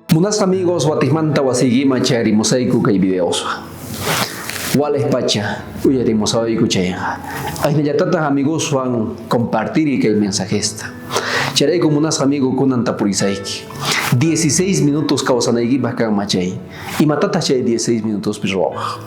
Munasqa amigos, watejmanta wasiykiman chayarimusayku kay videoswan. Walej pacha uyarimusawayku chayqa. Ajinallatataj amigoswan compartiri kay mensajesta. Chayrayku munasqa amigo kunan tapurisayki. 16 minutos kawsanaykipaj kanman chay, imatataj chay 16 minutospi ruwawaj?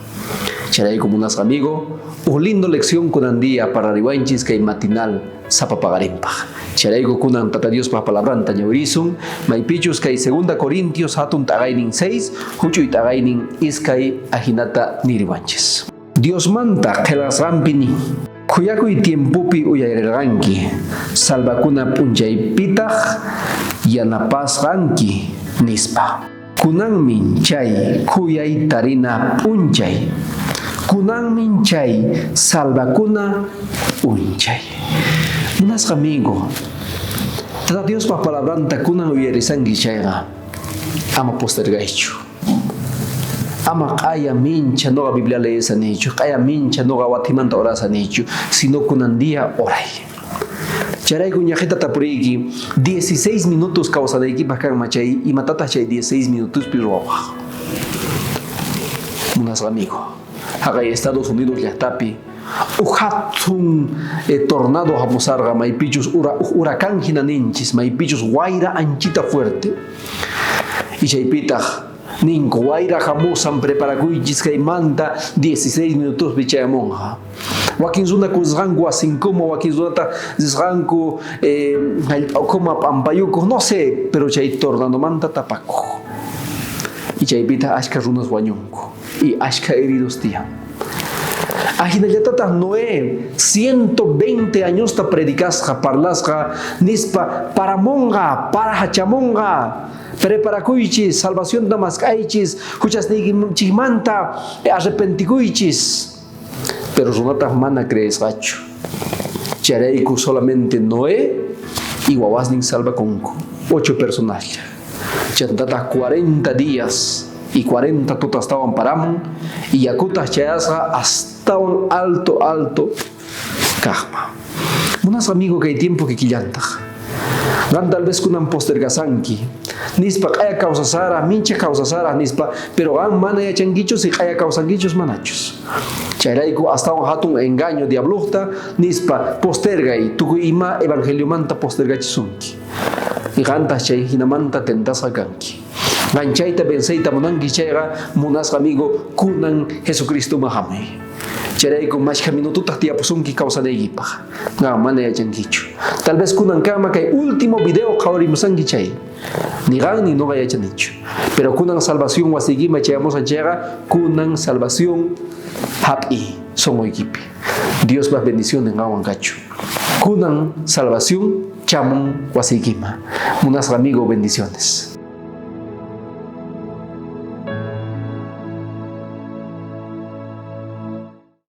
Chayrayku munasqa amigo, uj lindo lección kunan día parlariwanchis kay matinal sapa paqarinpaj. Chayrayku kunan Tata Diospaj palabranta ñawirisun, maypichus kay Segunda Corintios hatun t'aqaynin 6, huch'uy t'aqaynin iskay ajinata niriwanchis. Diosmanta qhelqasqanpi nin, Khuyakuy tiempopi uyarirqanki, salvakuna p'unchaypitaj yanapasqanki, nispa. Kunanmin chay khuyay tarina p'unchay. Kunanmin chay salvakuna p'unchay. Munasqa amigo, Tata Diospa palabranta kunan uyarisanki chayqa, ama postergaychu. Ama q'aya mincha noqa Biblia leesa niychu, q'aya mincha noqa watimanta orasa niychu, sino kunan día oray. Chayrayku ñaqita tapuriyki, 16 minutos kawsanaykipaj kanman chay, imatataj chay 16 minutospi ruwawaj? Munasqa amigo, jaqay Estados Unidos llajtapi uj jatun tornado jamusarqa, maypichus uj huracán jina ninchis, maypichus wayra anchita fuerte. Y chaypitaj ninku, wayra jamusan, preparakuychis kaymanta 16 minutospi chayamunqa. Wakin runa kusqanku wasinkuman, wakin runata risqanku jallp'akuma p'ampayukoj, no sé, pero chay tornadomanta tapakoj. Y chaypitaj ashkha runas wañunku y ashkha heridos tiyan. Ajinallatataj Noé 120 añosta predicasqa, parlasqa, nispa, paramonqa, parajachamonqa, preparakuychis, salvacionta mask'aychis, juchasniykichejmanta arrepentikuychis. Pero runataj mana creesqachu. Chayrayku solamente Noé y wawasnin salvakunku, 8 personaslla. Chantataj 40 días y 40 tutastawan paramun y yakutaj chayasqa astawan alto alto kajman. Munasqa amigo, kay tiempo kikillantaj. Qan tal vez kunan postergasanki, nispa q'aya kawsasara, mincha kawsasara nispa, pero qan mana yachankichu si q'aya kawsankichus manachus. Chayrayku astawan hatun engaño diablojta nispa postergay, tukuy ima evangeliomanta postergachisunki. Y qantaj chay jinamanta tentasqa kanki. Qan chayta venceyta munanki chayqa, munasqa amigo, kunan Jesucristoman hamuy. Chayrayku mashkha minutotaj tiyapusunki kawsanaykipaj. Qan mana yachankichu. Tal vez kunankama kay último video qhawarimusanki chay. Ni qan ni noqa yachanichu. Pero kunan salvación wasiykiman chayamusan chayqa, kunan salvación hap'i sonqoykipi. Diospa bendiciones qanwan kachu. Kunan salvación chamun wasiykiman. Munasqa amigo, bendiciones.